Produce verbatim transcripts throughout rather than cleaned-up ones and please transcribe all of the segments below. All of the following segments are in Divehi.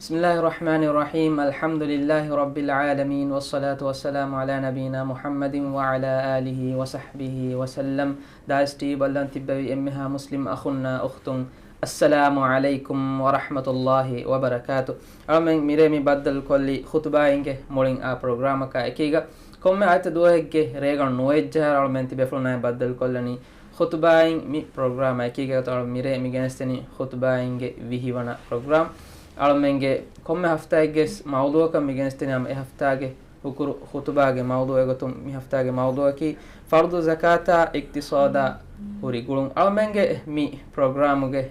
بسم الله الرحمن الرحيم. الحمد لله رب العالمين، والصلاة والسلام على نبينا محمد وعلى آله وصحبه وسلم. ދާއިސް ޓީވީ ބައްލަން ތިއްބެވި އެންމެހާ މުސްލިމް އަޚުންނާ އުޚްތުން، އައްސަލާމު ޢަލައިކުމް ވަރަޙްމަތުﷲި ވަބަރަކާތު. އަޅަމެން މިރޭ މި ބައްދަލުކޮށްލީ ޚުތުބާއިންގެ މުޅިން އާ ޕްރޮގްރާމަކާ އެކީގަ، ކޮންމެ އާދިއްތަ ދުވަހެއްގެ ރޭގަނޑު ނުވައެއްޖަހާ އަޅަމެން ތިބޭފުޅުންނާއި ބައްދަލުކޮށްލަނީ ޚުތުބާއިން މި ޕްރޮގްރާމާ އެކީގަ. އަޅަމެން މިރޭ މި ގެނެސްދެނީ ޚުތުބާއިންގެ ވިހި ވަނަ ޕްރޮގްރާމް. އަޅަމެންގެ ކޮންމެ ހަފްތާއެއްގެ މައުޟޫޢަކަށް މި ގެނެސްދެނީ ހަމަ އެ ހަފްތާގެ ހުކުރު ޚުތުބާގެ މައުޟޫޢުގެ ގޮތުން. މި ހަފްތާގެ މައުޟޫޢަކީ ފަރުޟު ޒަކާތާ އިޤްތިޞާދާ ހުރި ގުޅުން. އަޅަމެންގެ މި ޕްރޮގްރާމުގެ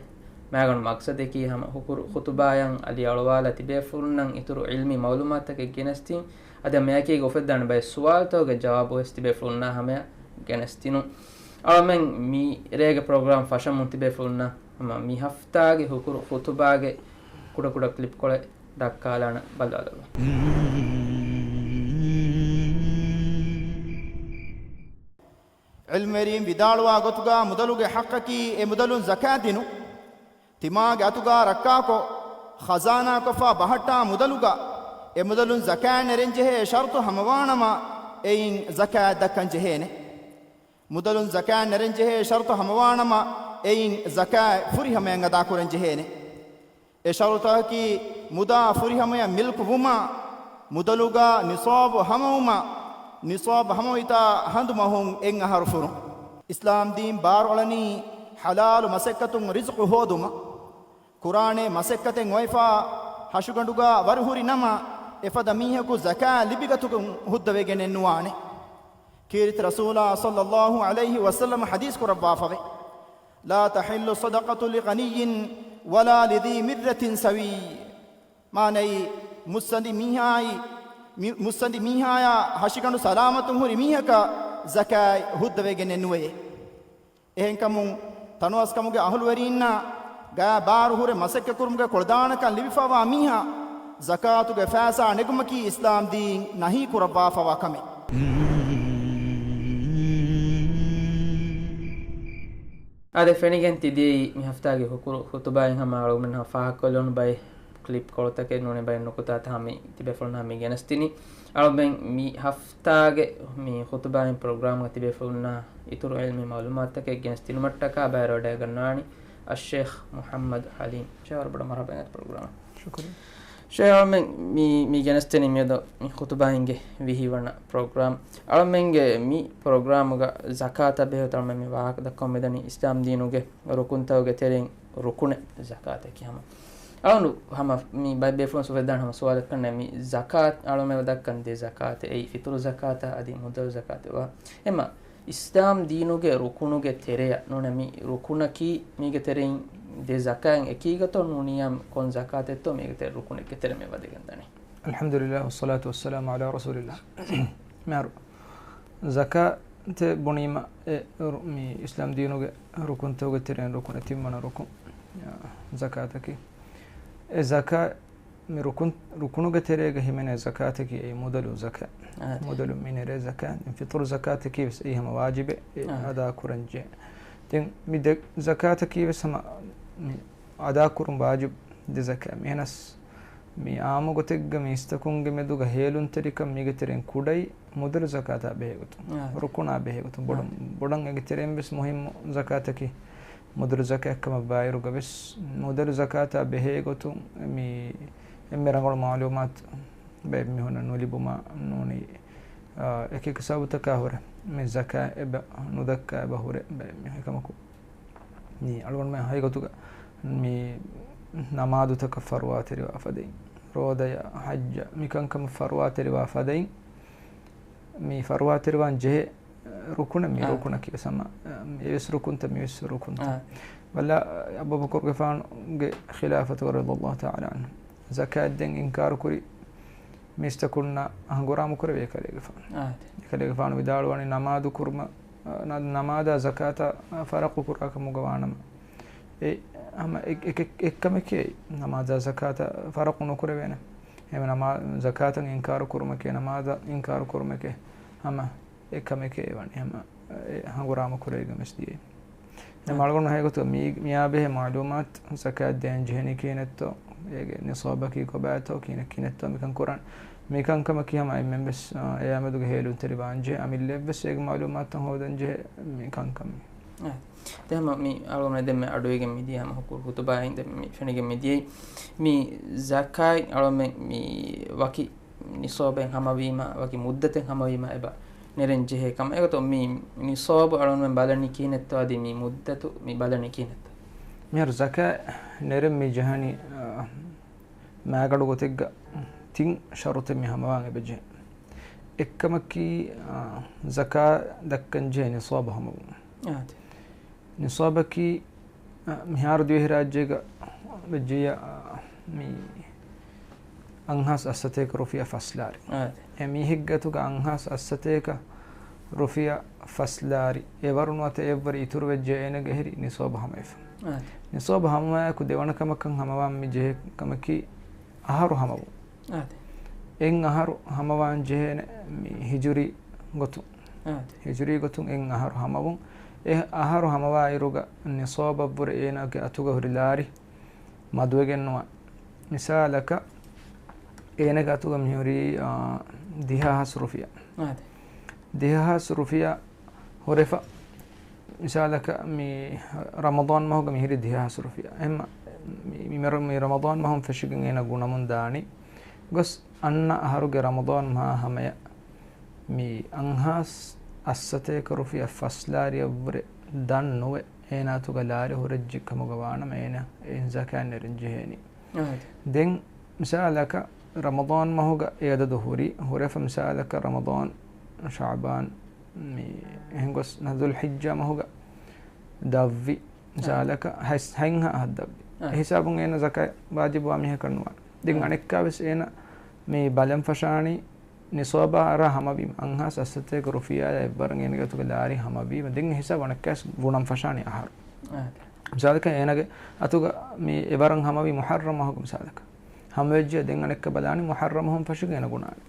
މާގަނޑު މަޤްޞަދަކީ ހަމަ ހުކުރު ޚުތުބާޔަށް އަލިއަޅުވާލާ ތިބޭފުޅުންނަށް އިތުރު ޢިލްމީ މަޢުލޫމާތުތަކެއް ގެނެސްދީން. އަދި މިއާއެކީގަ އުފެއްދާނެ ބައެއް ސުވާލުތަކުގެ ޖަވާބުވެސް ތިބޭފުޅުންނާ ހަމަޔަށް ގެނެސްދިނުން. އަޅަމެން މި ރޭގެ ޕްރޮގްރާމް ފަށަމުން ތިބޭފުޅުންނަށް ހަމަ މި ހަފްތާގެ ހުކުރު ޚުތުބާގެ ކުޑަކުޑަ ކްލިޕްކޮޅެއް ދައްކާލާނަން، ބައްލަވާލަބަ. ޢިލްމުވެރީން ވިދާޅުވާ ގޮތުގަ މުދަލުގެ ޙައްޤަކީ އެ މުދަލުން ޒަކާތް ދިނުން. ތިމާގެ އަތުގަ ރައްކާކޮށް، ޚަޒާނާކޮށްފަ ބަހައްޓާ މުދަލުގަ އެ މުދަލުން ޒަކާތް ނެރެންޖެހޭ ޝަރުޠު ހަމަވާނަމަ، އެއިން ޒަކާތް ދައްކަން ޖެހޭނެ. މުދަލުން ޒަކާތް ނެރެންޖެހޭ ޝަރުޠު ހަމަވާނަމަ، އެއިން ޒަކާތް ފުރިހަމަޔަށް އަދާކުރަން ޖެހޭނެ. އެ ޝަރުޠަކީ މުދާ ފުރިހަމަޔަށް މިލްކު ވުމާ، މުދަލުގަ ނިޞާބު ހަމަވުމާ، ނިޞާބު ހަމަވިތާ ހަނދުމަހުން އެއް އަހަރު ފުރުން. އިސްލާމް ދީން ބާރުއަޅަނީ ޙަލާލު މަސައްކަތުން ރިޒުޤު ހޯދުމަށް. ކުރާނެ މަސައްކަތެއް އޮވެފަ ހަށިގަނޑުގަ ވަރުހުރި ނަމަ، އެފަދަ މީހަކު ޒަކާތް ލިބިގަތުގަ ހުއްދަވެގެނެއް ނުވާނެ. ކީރިތި ރަސޫލާ ޞައްލައްލާހު ޢަލައިހި ވަސައްލަމަ ޙަދީޘް ކުރައްވާފަވޭ، لا تحل صدقة لغني ولا لذي مرة سوي. މާނައީ، މުއްސަނދި މީހާއި، މި-، މުއްސަނދި މީހާޔާ ހަށިގަނޑު ސަލާމަތުން ހުރި މީހަކަށް ޒަކާތް ހުއްދަވެގެނެއް ނުވެޔޭ. އެހެންކަމުން، ތަނަވަސްކަމުގެ އަހުލުވެރީންނާ ގާ ބާރު ހުރެ މަސައްކަތްކުރުމުގެ ކުޅަދާނަކަން ލިބިފަވާ މީހާ ޒަކާތުގެ ފައިސާ ނެގުމަކީ އިސްލާމް ދީން ނަހީ ކުރައްވާފަވާ ކަމެއް. އާދެ، ފެނިގެން ތިދިޔައީ މި ހަފްތާގެ ހުކުރު ޚުތުބާއިން ހަމަ އަޅުގަނޑުމެން ފާހަގަކޮށްލުނު ބައެއް ކްލިޕް ކޮޅުތަކެއް ނޫނީ ބައެއް ނުކުތާތައް ހަމަ ތިބޭފުޅުންނާ މި ގެނެސްދިނީ. އަޅުގަނޑުމެން މި ހަފްތާގެ މި ޚުތުބާއިން ޕްރޮގްރާމްގަ ތިބޭފުޅުންނާ އިތުރު ޢިލްމީ މަޢުލޫމާތުތަކެއް ގެނެސްދިނުމަށްޓަކާ ބައިވެރިވަޑައިގަންނާނީ އައްޝޭޚް މުޙައްމަދު ޙަލީމް. ޝޭޚް ވަރަށް ބޮޑަށް މަރުޙަބާ އިނގޭތޯ ޕްރޮގްރާމަށް. ޝުކުރިއްޔާ. ޝޭޚް އަޅުގަނޑުމެން މި، މި ގެނެސްދެނީ މިއަދު މި ޚުތުބާއިންގެ ވިހި ވަނަ ޕްރޮގްރާމް. އަޅުގަނޑުމެންގެ މި ޕްރޮގްރާމުގަ ޒަކާތާ ބެހޭގޮތުން އަޅުގަނޑުމެން މި ވާހަކަ ދައްކަމުން މިދަނީ އިސްލާމް ދީނުގެ ރުކުންތަކުގެ ތެރެއިން ރުކުނެއް ޒަކާތަކީ ހަމަ. އަޅުގަނޑު ހަމަ މި ބައެއް ބޭފުޅުން އުފެއްދާނެ ހަމަ ސުވާލެއް ކަންނޭނގެ މި ޒަކާތް އަޅުގަނޑުމެން ދައްކަން ދެ ޒަކާތެއް. އެއީ ފިޠުރު ޒަކާތާ އަދި މުދަލު ޒަކާތެއް ވާ. އެމަ އިސްލާމް ދީނުގެ ރުކުނުގެ ތެރެއަށް ނޫނޭ މި ރުކުނަކީ މީގެ ތެރެއިން ދެ ޒަކާތް އެކީގަތޯ ނޫނިއްޔާ ކޮން ޒަކާތެއްތޯ މީގެ ތެރެ ރުކުނެއްގެ ތެރެ މި ވަދެގެން ދަނީ. الحمد لله والصلاة والسلام على رسول الله. މިހާރު ޒަކާތެއް ބުނީމަ އެ ރު-، މި އިސްލާމް ދީނުގެ ރުކުންތަކުގެ ތެރެއިން ރުކުނެއް ތިންވަނަ ރުކުން، އާ، ޒަކާތަކީ. އެ ޒަކާތް މި ރުކުން، ރުކުނުގެ ތެރޭގަ ހިމެނޭ ޒަކާތަކީ އެއީ މުދަލު ޒަކާތް. އާ، އާދެ. މުދަލުން މި ނެރޭ ޒަކާތް. ދެން ފިޠުރު ޒަކާތަކީ ވެސް އެއީ ހަމަ ވާޖިބެއް، އެ އާ. އަދާ ކުރަން ޖެހޭ. ދެން މި ދެ ޒަކާތަކީ ވެސް ހަމަ މި އަދާ ކުރުން ވާޖިބު ދެ ޒަކާތް. މިހެނަސް މި އާއްމު ގޮތެއްގަ މީސްތަކުންގެ މެދުގަ ހޭލުންތެރިކަން މީގެ ތެރެއިން ކުޑައި މުދަލު ޒަކާތާ ބެހޭގޮތުން، އާ. ރުކުނާ ބެހޭގޮތުން ބޮޑަށް، އާ. ބޮޑަށް އޭގެ ތެރެއިން ވެސް މުހިއްމު ޒަކާތަކީ މުދަލު ޒަކާތް ކަމަށް ވާއިރުގަ ވެސް މުދަލު ޒަކާތާ ބެހޭގޮތުން މި އެންމެ ރަނގަޅު މަޢުލޫމާތު ބައެއް މީހުންނަށް ނުލިބުމާ ނޫނީ، އާ، އެކި އެކި ސަބަބުތަކާ ހުރެ މި ޒަކާތް އެބަ ނުދައްކާ އެބަ ހުރެ ބައެއް މީހުން އެކަމަކު. މި އަޅުގަނޑުމެން ހަގީގަތުގަ މި ނަމާދުތަކަށް ފަރުވާތެރިވާ ފަދައިން، ރޯދަޔާ، ޙައްޖަށް، މިކަންކަމަށް ފަރުވާތެރިވާ ފަދައިން، މި ފަރުވާތެރިވާން ޖެހޭ ރުކުނެއް، މި އާ. ރުކުނަކީ ވެސް ހަމަ، އެވެސް ރުކުންތައް، މިވެސް ރުކުންތައް. އާ. ބަލާ، އަބޫބަކުރުގެފާނުގެ ޚިލާފަތުގަ ރަޟިޔަﷲ ތަޢާލާ ޢަންހު، ޒަކާތް ދޭން އިންކާރުކުރި މީސްތަކުންނާ ހަނގުރާމަ ކުރެވޭ އެކަލޭގެފާނު. އާ. އެކަލޭގެފާނު ވިދާޅުވަނީ ނަމާދު ކުރުމަށް، ނަ-، ނަމާދާ ޒަކާތާ ފަރަޤު ކުރާ ކަމުގަ ވާނަމަ، އެ ހަމަ އެ-، އެ-، އެ-، އެއްކަމެކޭ ނަމާދާ ޒަކާތާ ފަރަޤު ނުކުރެވޭނެ. އެހެން ނަމާ-، ޒަކާތަށް އިންކާރު ކުރުމެކޭ، ނަމާދަށް އިންކާރު ކުރުމެކޭ ހަމަ އެއްކަމެކޭ ވަނީ ހަމަ އެ ހަނގުރާމަ ކުރެވިގެން ވެސް ދިޔައީ. އެ އާ. މަޅުގަނޑު ހަގީގަތުގަ މީ-، މިއާ ބެހޭ މަޢުލޫމާތު ޒަކާތް ދޭން ޖެހެނީ ކިހިނެއްތޯ، އޭގެ ނިޞާބަކީ ކޮބާތޯ ކިހިނެއް ކިހިނެއްތޯ މިކަން ކުރާނެ. މިކަންކަމަކީ ހަމަ އެންމެންވެސް، އާ، އެއާމެދުގެ ހޭލުންތެރިވާންޖެހޭ އަމިއްލައެއްވެސް އޭގެ މައުލޫމާތުތައް ހޯދަންޖެހޭ މިކަންކަމެއް. އެ. ދެން ހަމަ މި އަޅުގަނޑު ދެންމެ އަޑުއިވިގެން މިދިޔަ ހަމަ ހުކުރު ޚުތުބާއިން ދެން މި ފެނިގެން މިދިޔައީ މި ޒަކާތް އަޅުގަނޑު މި ވަކި ނިޞާބެއް ހަމަވީމަ، ވަކި މުއްދަތެއް ހަމަވީމަ އެބަ ނެރެން ޖެހޭ ކަމަށް. އެގޮތުން މި ނިޞާބު އަޅުގަނޑުމެން ބަލަނީ ކިހިނެއްތޯ އަދި މި މުއްދަތު މި ބަލަނީ ކިހިނެއްތޯ؟ މިހާރު ޒަކާތް ނެރެން މި ޖަހަނީ، އާ، މާގަނޑު ގޮތެއްގަ ތިން ޝަރުތެއް މި ހަމަވާން އެބަޖެހޭ. އެއްކަމަކީ، އާ، ޒަކާތް ދައްކަންޖެހޭ ނިޞާބު ހަމަވުން. އާދެ. ނިޞާބަކީ، އަ، މިހާރު ދިވެހިރާއްޖޭގަ ވެއްޖެޔާ، އަ، މި އަށްހާސް އަށްސަތޭކަ ރުފިޔާ ފަސް ލާރި. އާދެ. އެ މީހެއްގެ އަތުގަ އަށްހާސް އަށްސަތޭކަ ރުފިޔާ ފަސް ލާރި. އެ ވަރު ނުވަތަ އެއްވަރު އިތުރު ވެއްޖެ އޭނަގެ އެހެރީ ނިޞާބު ހަމަވެފަ. އާދެ. ނިޞާބު ހަމަވާއެކު ދެވަނަ ކަމަކަށް ހަމަވާން މި ޖެހޭ ކަމަކީ އަހަރު ހަމަވުން. އާދެ. އެއް އަހަރު ހަމަވާން ޖެހޭނެ މި ހިޖުރީ ގޮތުން. އާދެ. ހިޖުރީ ގޮތުން އެއް އަހަރު ހަމަވުން. އެ އަހަރު ހަމަވާ އިރުގަ ނިޞާބަށްވުރެ އޭނާގެ އަތުގަ ހުރި ލާރި މަދުވެގެންނުވާ. މިސާލަކަށް އޭނަގެ އަތުގަ މިހުރީ، އާ، ދިހަހާސް ރުފިޔާ. އާދެ. ދިހަހާސް ރުފިޔާ ހުރެފަ. މިސާލަކަށް މި ރަމަޟާން މަހުގަ މިހިރީ ދިހަހާސް ރުފިޔާ. އެހެންމަ މި، މި، މި ރަމަޟާން މަހުން ފެށިގެން އޭނަ ގުނަމުން ދާނީ. ގޮސް އަންނަ އަހަރުގެ ރަމަޟާން މަހާ ހަމަޔަށް މި އަށްހާސް އަށްސަތޭކަ ރުފިޔާ ފަސް ލާރިއަށްވުރެ ދަން ނުވެ އޭނާ އަތުގަ ލާރި ހުރެއްޖެ ކަމުގަ ވާނަމަ އޭނަ އެއިން ޒަކާތް ނެރެން ޖެހޭނީ. އާދެ. ދެން މިސާލަކަށް ރަމަޟާން މަހުގަ އެ އަދަދު ހުރި، ހުރެފަ މިސާލަކަށް ރަމަޟާން، ޝަޢުބާން، މި އެހެން ގޮސް ޛުލްޙިއްޖާ މަހުގަ ދަށްވި، މިސާލަކަށް ހަތް، ހަތްހާ އަހަރު ދަށްވި. އެ ހިސާބުން އޭނަ ޒަކާތް ވާޖިބުވާ މީހަކަށް ނުވާނެ. ދެން އަނެއްކާވެސް އޭނަ މި ބަލަން ފަށާނީ ނިޞާބާ އަރާ ހަމަވީމަ، އަށްހާސް އަށްސަތޭކަ ރުފިޔާއާ އެއްވަރަށް އޭނަގެ އަތުގެ ލާރި ހަމަވީމަ، ދެން ހިސާބު އަނެއްކާވެސް ގުނަން ފަށާނީ އަހަރު. އާދެ. މިސާލަކަށް އޭނަގެ އަތުގަ މި އެވަރަށް ހަމަވީ މުޙައްރަމް މަހުގެ މިސާލަކަށް. ހަމަވެއްޖެ ދެން އަނެއްކާ ބަލާނީ މުޙައްރަމް މަހުން ފަށިގެން އޭނަ ގުނާނެ.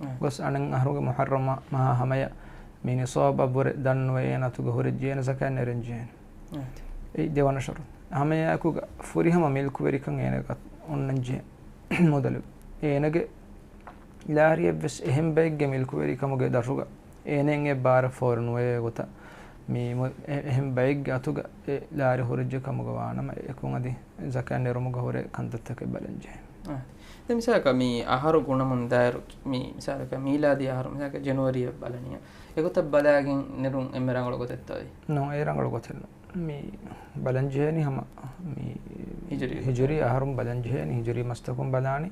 އާ. ގޮސް އަނެއް އަހަރުގެ މުޙައްރަމް މަ-، މަހާ ހަމަޔަށް މި ނިޞާބަށްވުރެ ދަން ނުވެ އޭނަ އަތުގަ ހުރެއްޖެ އޭނަ ޒަކާތް ނެރެން ޖެހޭނެ. އާ. އެއީ ދެވަނަ ޝަރުޠު. ހަމައެއާއެކުގަ ފުރިހަމަ މިލްކުވެރިކަން އޭނަ އޮންނަން ޖެހޭ މުދަލު. އޭނަގެ ލާރިއެއްވެސް އެހެން ބައެއްގެ މިލްކުވެރިކަމުގެ ދަށުގަ އޭނައަށް އެއް ބާރެއް ފޯރު ނުވެވޭ ގޮތަށް، މި މު-، އެ-، އެހެން ބައެއްގެ އަތުގަ އެ ލާރި ހުރެއްޖެ ކަމުގަ ވާނަމަ، އެކުން އަދި ޒަކާތް ނެރުމުގަ ހުރެ ކަންތައްތަކެއް ބަލަން ޖެހޭ. އާ. ދެން މިސާލަކަށް މި އަހަރު ގުނަމުން ދާއިރު، މި މިސާލަކަށް މީލާދީ އަހަރު، މިސާލަކަށް ޖެނުއަރީއަށް ބަލަނީ، އެގޮތަށް ބަލާގެން ނެރުން އެންމެ ރަނގަޅު ގޮތެއްތޯ އެއީ؟ ނޫން، އެ ރަނގަޅު ގޮތެއް ނޫން. މި ބަލަން ޖެހޭނީ ހަމަ މި ހިޖުރީ ހިޖުރީ އަހަރުން ބަލަން ޖެހޭނީ، ހިޖުރީ މަސްތަކުން ބަލާނީ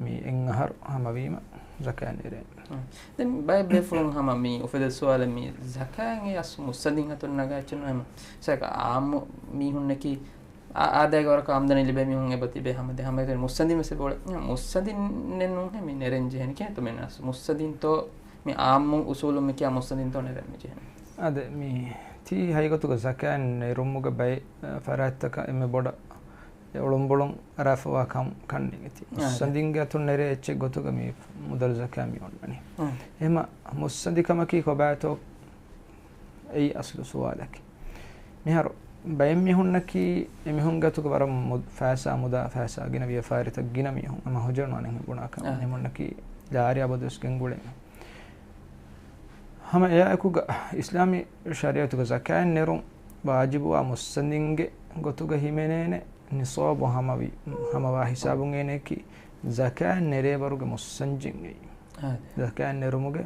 މި އެއް އަހަރު ހަމަވީމަ ޒަކާތް ނެރޭ. އާ. ދެން ބައެއް ބޭފުޅުން ހަމަ މި އުފެދޭ ސުވާލެއް، މި ޒަކާތް އެއީ އަސްލު މުއްސަނދިން އަތުން ނަގާ އެއްޗެއް ނޫން. ހަމަ ސައިކަ އާއްމު މީހުންނަކީ އާ-، އާދައިގެ ވަރަކަށް އާމްދަނީ ލިބޭ މީހުން އެބަ ތިބޭ ހަމަ ދެ ހަމަ މުއްސަނދިން ވެސް އެބަ އުޅޭ. މުއްސަނދިންނެއް ނޫންހޭ މި ނެރެން ޖެހެނީ ކިހިނެއްތޯ މި ނަސް؟ މުއްސަނދިންތޯ މި އާއްމު އުސޫލުން މި ކިޔާ މުއްސަނދިންތޯ ނެރެން މި ޖެހެނީ؟ އާދެ، މި ތީ ހަގީގަތުގަ ޒަކާތް ނެރުމުގެ ބައެއް، އަ، ފަރާތްތަކަށް އެންމެ ބޮޑަށް އެ އުޅުނބުޅުން އަރާފަވާ ކަން ކަންނޭނގެ ތީ. އާ، މުއްސަނދިންގެ އަތުން ނެރޭ އެއްޗެއް ގޮތުގަ މި މުދަލު ޒަކާތް މި އޮންނަނީ. އާ. އެހެމަ މުއްސަނދިކަމަކީ ކޮބާތޯ؟ އެއީ އަސްލު ސުވާލަކީ. މިހާރު ބައެއް މީހުންނަކީ އެމީހުންގެ އަތުގަ ވަރަށް މު-، ފައިސާ މުދާ ފައިސާ ގިނަ ވިޔަފާރިތައް ގިނަ މީހުން ހަމަ ހުޖަނު އަނެއް ބުނާ ކަމަށް. އާ. އެމީހުންނަކީ ލާރި އަބަދުވެސް ގެންގުޅޭ މީހުން. ހަމަ އެއާއެކުގަ އިސްލާމީ ޝަރީއަތުގަ ޒަކާތް ނެރުން ވާޖިބުވާ މުއްސަނދިންގެ ގޮތުގަ ހިމެނޭނެ ނިޞާބު ހަމަވި، ހަމަވާ ހިސާބުން އޭނައަކީ ޒަކާތް ނެރޭވަރުގެ މުއްސަންޖެއް އެއީ. އާދެ. ޒަކާތް ނެރުމުގެ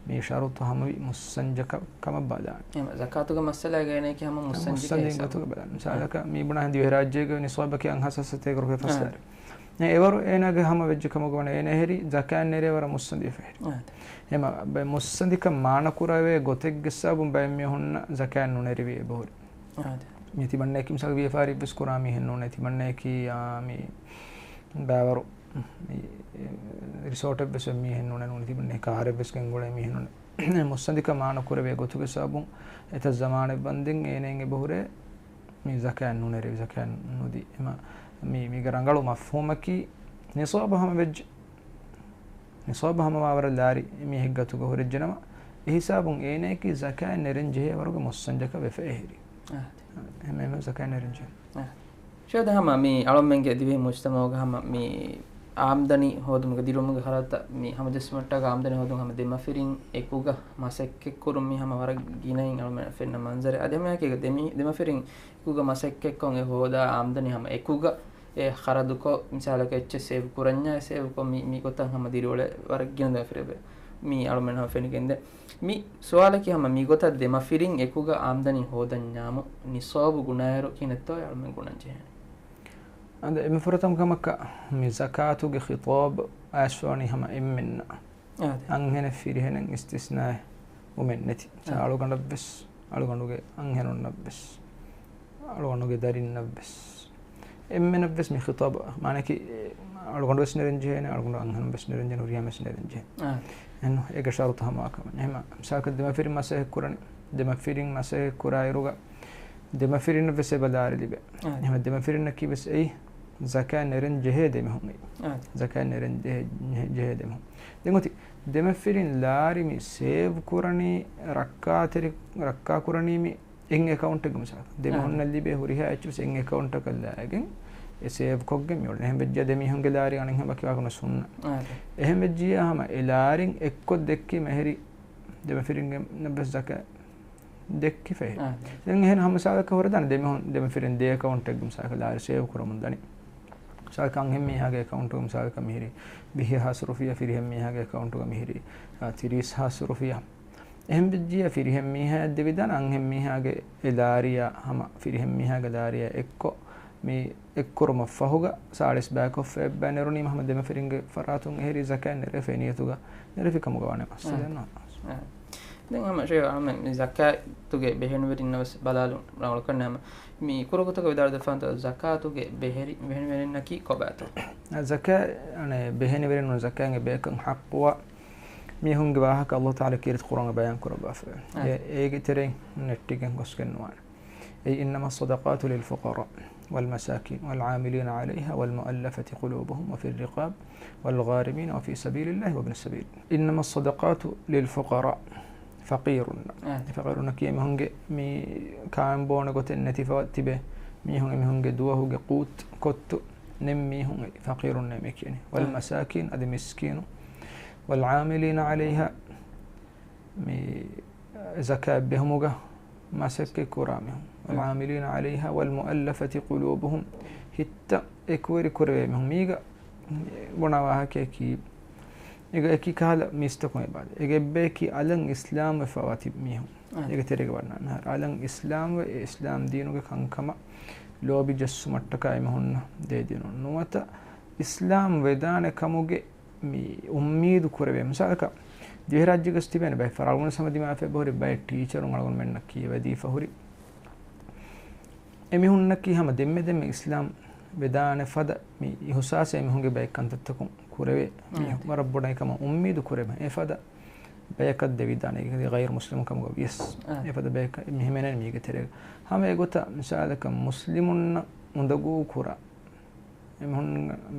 މި ޝަރުޠު ހަމަވި މުއްސަންޖަކަށް ކަމަށް ބަލާނެ. އެހެން ޒަކާތުގެ މައްސަލައިގަ އޭނައަކީ ހަމަ މުއްސަންޖެކޭ މުއްސަންޖެ ހިސާބު. ގޮތުގަ ބަލާނެ. މިސާލަކަށް މި ބުނާ ދިވެހިރާއްޖޭގަ ނިޞާބަކީ އަށް ހަސަސަތޭކަ ރުފިޔާ ފަސް އާދެ. ދާރި. އެ އެވަރު އޭނާގެ ހަމަ ވެއްޖެ ކަމުގަ ވަނީ އޭނަ އެހެރީ ޒަކާތް ނެރޭވަރަށް މުއްސަނދި ވެފަ އެހެރީ. އާދެ. އެމަ ބައެއް މުއްސަނދިކަން މާނަކުރެވޭ ގޮތެއްގެ ހިސާބުން ބައެއް މީހުންނަށް ޒަކާތް ނުނެރެވި އެބަހުރި. އާދެ. މި ތިމަންނައަކީ މިސާލަކަށް ވިޔަފާރިއެއްވެސް ކުރާ މީހެއް ނޫނޭ. ތިމަންނައަކީ، އާ، މި ބާވަރު، މި، އެ، ރިސޯޓެއްވެސް މީހެއް ނޫނޭ، ނޫނީ ތިމަންނައަކީ ކާރެއްވެސް ގެންގުޅޭ މީހެއް ނޫނޭ. މުއްސަނދިކަން މާނަ ކުރެވޭ ގޮތުގެ ސަބަބުން އެތައް ޒަމާނެއް ވަންދެން އޭނައިން އެބަހުރޭ މި ޒަކާތް ނުނެރެވި، ޒަކާތް ނުދީ. އެމަ، މި، މީގެ ރަނގަޅު މަފްހޫމަކީ ނިޞާބު ހަމަވެއްޖެ. ނިޞާބު ހަމަވާވަރަށް ލާރި މީހެއްގެ އަތުގަ ހުރެއްޖެނަމަ، އެހިސާބުން އޭނައަކީ ޒަކާތް ނެރެން ޖެހޭ ވަރުގެ މުއްސަންޖަކަށް ވެފަ އެހެރީ. އާ. އެހެންވީމަ ޒަކާތް ނެރެން ޖެހޭ. އާ. ޝޭޚް، ހަމަ މި އަޅަމެންގެ ދިވެހި މުޖްތަމަޢުގަ ހަމަ މި އާމްދަނީ ހޯދުމުގެ ދިރުމުގެ ޚަރަދުތައް މި ހަމަޖެއްސުމަށްޓަކާ އާމްދަނީ ހޯދުން ހަމަ ދެމަފިރިން އެކުގަ މަސައްކަތްކުރުން މި ހަމަ ވަރަށް ގިނައިން އަޅަމެން ފެންނަ މަންޒަރެއް. އަދި ހަމައެކީގަ ދެމި-، ދެމަފިރިން އެކުގަ މަސައްކަތްކޮށް އެ ހޯދާ އާމްދަނީ ހަމަ އެކުގަ އެ ޚަރަދުކޮށް މިސާލަކަށް އެއްޗެއް ސޭވް ކުރަންޏާ އެ ސޭވްކޮށް މި، މި ގޮތަށް ހަމަ ދިރިއުޅޭ ވަރަށް ގިނަ ދެމަފިރިން މި އަޅަމެން ހަމަ ފެނިގެންދޭ. މި ސުވާލަކީ ހަމަ މިގޮތަށް ދެމަފިރިން އެކުގަ އާމްދަނީ ހޯދަންޏާމު ނިޞާބު ގުނައިރު ކިހިނެއްތޯ އަޅަމެން ގުނަން ޖެހޭނެ. އަދި އެންމެ ފުރަތަމަ ކަމަކަށް މި ޒަކާތުގެ ޚިޠާބު އައިސްފަވަނީ ހަމަ އެންމެންނަށް. އާދެ. އަންހެނެއް ފިރިހެނެއް އިސްތިސްނާއެއް ވުމެއް ނެތި. އާދެ. އަޅުގަނޑަށްވެސް، އަޅުގަނޑުގެ އަންހެނުންނަށްވެސް، އަޅުގަނޑުގެ ދަރިންނަށްވެސް، އެންމެނަށްވެސް މި ޚިޠާބު، މާނައަކީ، އަޅުގަނޑުވެސް ނެރެން ޖެހޭނެ، އަޅުގަނޑު އަންހެނުންވެސް ނެރެން ޖެހޭނެ، ހުރިހާމެސް ނެރެން ޖެހޭނެ. އާ. އެން އޭގެ ޝަރުޠު ހަމަވާ ކަމެއް. އެހެން މިސާލަކަށް ދެމަފިރިން މަސައްކަތް ކުރަނީ، ދެމަފިރިން މަސައްކަތް ކުރާއިރުގަ، ދެމަފިރިންނަށްވެސް އެބަ ލާރި ލިބޭ. އާ. އެހެން ދެމަފިރިންނަކީވެސް އެއީ ޒަކާތް ނެރެން ޖެހޭ ދެމީހުން. އާ. ޒަކާތް ނެރެން ޖެހޭ، ޖެހޭ ދެމީހުން. ދެން އޮތީ ދެމަފިރިން ލާރި މި ސޭވް ކުރަނީ ރައްކާތެރި، ރައްކާ ކުރަނީ މި އެއް އެކައުންޓެއްގެ މިސާލަކަށް. ދެމީހުންނަށް ލިބޭ ހުރިހާ އެއްޗެއް އެއް އެކައުންޓަކަށް ލާގެން އެ ސޭވްކޮށްގެން މިއުޅެނީ. އެހެން ވެއްޖެ ދެމީހުންގެ ލާރި އަނެއްހެން ވަކިވާކަމެއް ނުންނާނެ. އާދެ. އެހެން ވެއްޖިއްޔާ ހަމަ އެ ލާރިން އެއްކޮށް ދެއްކީމަ އެހެރީ ދެމަފިރިންގެ ނަށްވެސް ޒަކާތް ދެއްކިފައި. އާ. ދެން އެހެން ހަމަ މިސާލަކަށް ހުރެދާނެ ދެމީހުން، ދެމަފިރިން ދެ އެކައުންޓެއްގެ މިސާލަކަށް ލާރި ސޭވް ކުރަމުން ދަނީ. މިސާލަކަށް އަންހެން މީހާގެ އެކައުންޓުގަ މިސާލަކަށް މިހިރީ ވިހި ހާސް ރުފިޔާ، ފިރިހެން މީހާގެ އެކައުންޓުގަ މިހިރީ، އާ، ތިރީސް ހާސް ރުފިޔާ. އެހެން ވެއްޖިއްޔާ ފިރިހެން މީހާއަށް ދެވިދާނެ އަންހެން މީހާގެ އެ ލާރިއާ ހަމަ ފިރިހެން މީހާގެ ލާރިއާ އެއްކޮށް މި އެއްކުރުމަށް ފަހުގަ ސާޅީސް ބަޔަކަށް އެއްބައި ނެރުނީމަ ހަމަ ދެމަފިރިންގެ ފަރާތުން އެހެރީ ޒަކާތް ނެރެފައި ނިޔަތުގަ ނެރެފި ކަމުގަ ވާނެ މައްސަލައެއް ނޫން. އާ. ދެން ހަމަ ޝޭޚް އަޅަމެން މި ޒަކާތުގެ ބެހެނިވެރިންނަށް ވެސް ބަލާލުން ރަނގަޅުކަން ހަމަ މި ކުރުކުތަކަށް ވިދާޅުވެފަ ޒަކާތުގެ ބެހެރި-، ބެހެނިވެރިންނަކީ ކޮބާތޯ؟ ޒަކާތް، އަނެއް ބެހެނިވެރިންނު ޒަކާތްގެ ބޭކަން ޙައްޤުވާ މީހުންގެ ވާހަކަ ﷲ ތަޢާލާ ކީރިތި ޤުރްއާންގަ ބަޔާން ކުރައްވާފައެވެ. އާ. އެ، އޭގެ ތެރެއިން ނެއްޓިގެން ގޮސްގެން ނުވާނެ. އެއީ، إنما الصدقات للفقراء والمساكين والعاملين عليها والمؤلفة قلوبهم وفي الرقاب والغارمين وفي سبيل الله وابن السبيل. إنما الصدقات للفقراء، ފަޤީރުންނަށް. އާ. ފަޤީރުންނަކީ އެމީހުންގެ މި ކާން ބޯނެ ގޮތެއް ނެތިފަ ތިބޭ މީހުން، އެމީހުންގެ ދުވަހުގެ ޤޫތު ކޮއްތު ނެތް މީހުން ފަޤީރުންނޭ މި ކިޔަނީ. އާ. والمساكين، އަދި މިސްކީނު. والعاملين عليها، މި ޒަކާތް ބެހުމުގަ މަސައްކަތް ކުރާ މީހުން. އެ. والعاملين عليها والمؤلفة قلوبهم، ހިތްތައް އެކުވެރި ކުރެވޭ މީހުން. މީގަ ބުނާ ވާހަކަޔަކީ، އޭގަ އެކި ކަހަލަ މީސްތަކުން އެބައާދޭ. އޭގެ އެއްބަޔަކީ އަލަށް އިސްލާމްވެފައިވާ ތިބި މީހުން. އެ. އޭގެ ތެރޭގަ ވަންނާނެ އަހަރު އަލަށް އިސްލާމްވެ، އެ އިސްލާމް ދީނުގެ ކަންކަމަށް ލޯބި ޖެއްސުމަށްޓަކާ އެމީހުންނަށް ދޭ ދިނުން. ނުވަތަ އިސްލާމް ވެދާނެ ކަމުގެ މި އުއްމީދު ކުރެވޭ. މިސާލަކަށް، ދިވެހިރާއްޖޭގަސް ތިބޭނެ ބައެއް ފަރާތް އަޅުގަނޑު ހަމަ ދިމާވެފަ އެބަހުރި ބައެއް ޓީޗަރުން އަޅުގަނޑުމެންނަށް ކިޔަވަދީފަ ހުރި. އެމީހުންނަކީ ހަމަ ދެންމެ ދެންމެ އިސްލާމް ވެދާނެ ފަދަ މި އިހުސާސެއް އެމީހުންގެ ބައެއް ކަންތައްތަކުން ކުރެވޭ މީހުން. ވަރަށް ބޮޑަށް ކަމަށް އުއްމީދު ކުރެވޭ. އެފަދަ ބަޔަކަށް ދެވިދާނެ ގައިރު މުސްލިމުން ކަމުގަ ވިޔަސް. އެފަދަ ބަޔަކަށް މި ހިމެނޭނެ މީގެ ތެރޭގަ. ހަމަ އެގޮތަށް މިސާލަކަށް މުސްލިމުންނަށް އުނދަގޫ ކުރާ އެމީހުން،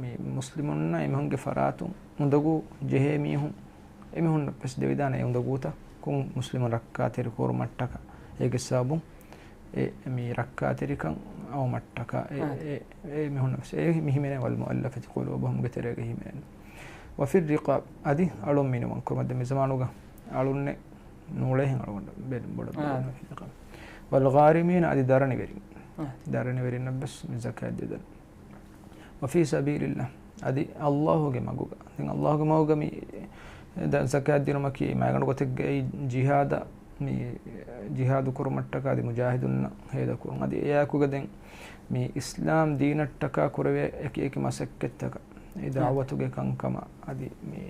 މި މުސްލިމުންނަށް އެމީހުންގެ ފަރާތުން އުނދަގޫ ޖެހޭ މީހުން، އެމީހުންނަށް ވެސް ދެވިދާނެ އެ އުނދަގޫތައް ކޮން މުސްލިމުން ރައްކާތެރި ކުރުމަށްޓަކާ، އޭގެ ސަބަބުން އެ މި ރައްކާތެރިކަން އައުމަށްޓަކާ، އެ، އެ، އެ މީހުންނަށް ވެސް އެ މި ހިމެނޭ، والمؤلفة قلوبهم ގެ ތެރޭގަ ހިމެނޭ. وفي الرقاب، އަދި އަޅުން މިނިވަން ކުރުމަށް. ދެން މި ޒަމާނުގަ އަޅުންނެއް ނޫޅޭހެން އަޅުގަނޑަށް ބޭނުން ބޮޑަށް ބޭނުން. والغارمين، އަދި ދަރަނިވެރިން. ދަރަނިވެރިންނަށް ވެސް މި ޒަކާތް ދެދަން. وفي سبيل الله، އަދި ﷲ ގެ މަގުގަ. ދެން ﷲ ގެ މަގުގަ މި ދަ-، ޒަކާތް ދިނުމަކީ މައިގަނޑު ގޮތެއްގައި ޖިހާދަށް، މި ޖިހާދު ކުރުމަށްޓަކާ އަދި މުޖާހިދުންނަށް ހޭދަ ކުރުން. އަދި އެއާއެކުގަ ދެން މި އިސްލާމް ދީނަށްޓަކާ ކުރެވޭ އެކި އެކި މަސައްކަތްތަކަށް، އެ ދަޢުވަތުގެ ކަންކަމަށް އަދި މި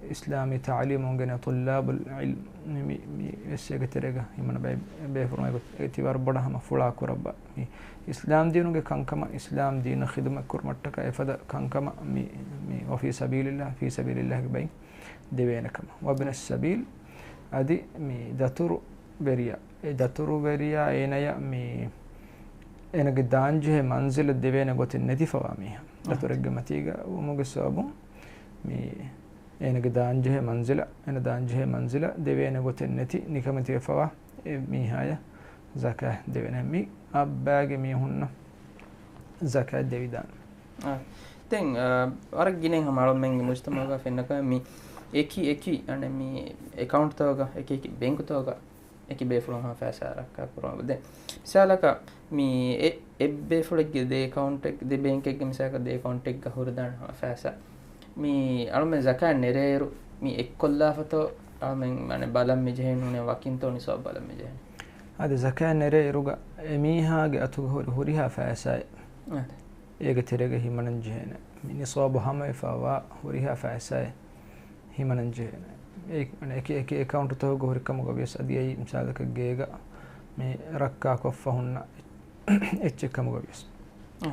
އިސްލާމީ ތަޢުލީމު އުނގެނޭ ޠުއްލާބުލް ޢިލްމް މި، މި، މި ވެސް އޭގެ ތެރޭގަ ހިމަނަ ބައި ބޭފުޅުން އެގޮތް ތި ވަރަށް ބޮޑަށް ހަމަ ފުޅާ ކުރައްވާ. މި އިސްލާމް ދީނުގެ ކަންކަމަށް، އިސްލާމް ދީނަށް ޚިދުމަތް ކުރުމަށްޓަކާ އެފަދަ ކަންކަމަށް މި، މި، وفي سبيل الله، ފީ ސަބީލިﷲގެ ބައިން ދެވޭނެ ކަމަށް. وابن السبيل، އަދި މި ދަތުރު ވެރިޔާ، އެ ދަތުރު ވެރިޔާ އޭނަޔަށް މި އޭނަގެ ދާންޖެހޭ މަންޒިލަށް ދެވޭނެ ގޮތެއް ނެތިފަވާ މީހާ. ދަތުރެއްގެ މަތީގަ ވުމުގެ ސަބަބުން މި އޭނަގެ ދާންޖެހޭ މަންޒިލަށް، އޭނަ ދާންޖެހޭ މަންޒިލަށް ދެވޭނެ ގޮތެއް ނެތި ނިކަމެތިވެފަވާ އެ މީހާޔަށް ޒަކާތް ދެވޭނެ. މި އައްބާގެ މީހުންނަށް ޒަކާތް ދެވިދާނެ. އާ. ދެން، އާ، ވަރަށް ގިނައިން ހަމަ އަޅުމެންގެ މުޖްތަމަޢުގަ ފެންނަކަމެއް މި އެކި އެކި އަނެއް މި އެކައުންޓްތަކުގަ އެކި އެކި ބޭންކުތަކުގަ އެކި ބޭފުޅުން ހަމަ ފައިސާ ރައްކާ ކުރުމަށް. ދެން މިސާލަކަށް މި އެ، އެއް ބޭފުޅެއްގެ ދެ އެކައުންޓެއް، ދެ ބޭންކެއްގެ މިސާލަކަށް ދެ އެކައުންޓެއްގަ ހުރެދާނެ ހަމަ ފައިސާ. މި އަޅުމެން ޒަކާތް ނެރޭއިރު މި އެއްކޮށްލާފަތޯ އަޅުމެން މަނެ ބަލަން މިޖެހޭ ނޫނޭ ވަކިންތޯ ނިސާބު ބަލަން މިޖެހޭ. އަދި ޒަކާތް ނެރޭއިރުގަ އެމީހާގެ އަތުގަ ހުރި ހުރިހާ ފައިސާއެއް އާ. އޭގެ ތެރޭގަ ހިމަނަން ޖެހޭނެ. މި ނިސާބު ހަމަވެފަވާ ހުރިހާ ފައިސާއެއް ހިމަނަން ޖެހޭނެ. އެ، އަނެ އެކި، އެކި އެކައުންޓުތަކުގަ ހުރި ކަމުގަ ވިޔަސް އަދި އެއީ މިސާލަކަށް ގޭގަ މި ރައްކާކޮށްފަ ހުންނަ އެއްޗެއް ކަމުގަ ވިޔަސް. އާ.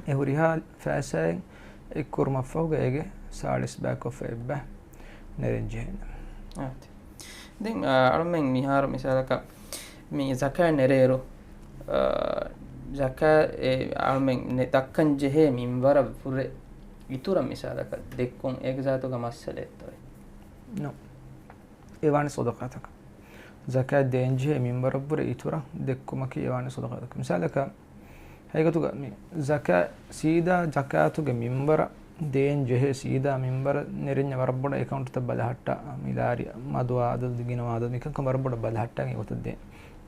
އެ ހުރިހާ ފައިސާއެއް އެއްކުރުމަށްފަހުގަ އޭގެ ސާޅީސް ބައިކޮށްފަ އެއްބަ ނެރެން ޖެހޭނެ. އާ. ދެން، އާ، އަޅުމެން މިހާރު މިސާލަކަށް މި ޒަކާތް ނެރޭއިރު، އާ، ޒަކާތް އެ އަޅުމެން ނެ-، ދައްކަން ޖެހޭ މިންވަރަށް ވުރެ އިތުރަށް މިސާލަކަށް ދެއްކުން އޭގެ ޒާތުގަ މައްސަލައެއްތޯއޭ؟ ނޯ. އެ ވާނެ ޞަދަޤާތަކަށް. ޒަކާތް ދޭން ޖެހޭ މިންވަރަށްވުރެ އިތުރަށް ދެއްކުމަކީ އެ ވާނެ ޞަދަޤާތަކަށް. މިސާލަކަށް، ހަގީގަތުގަ މި ޒަކާތް ސީދާ ޒަކާތުގެ މިންވަރަށް ދޭން ޖެހޭ ސީދާ މިންވަރަށް ނެރެންޏާ ވަރަށް ބޮޑަށް އެކައުންޓްތައް ބަލަހައްޓާ، މި ލާރި މަދުވާ އަދަދު ގިނަވާ އަދަދު މިކަންކަން ވަރަށް ބޮޑަށް ބަލަހައްޓާ އެގޮތަށް ދޭ-،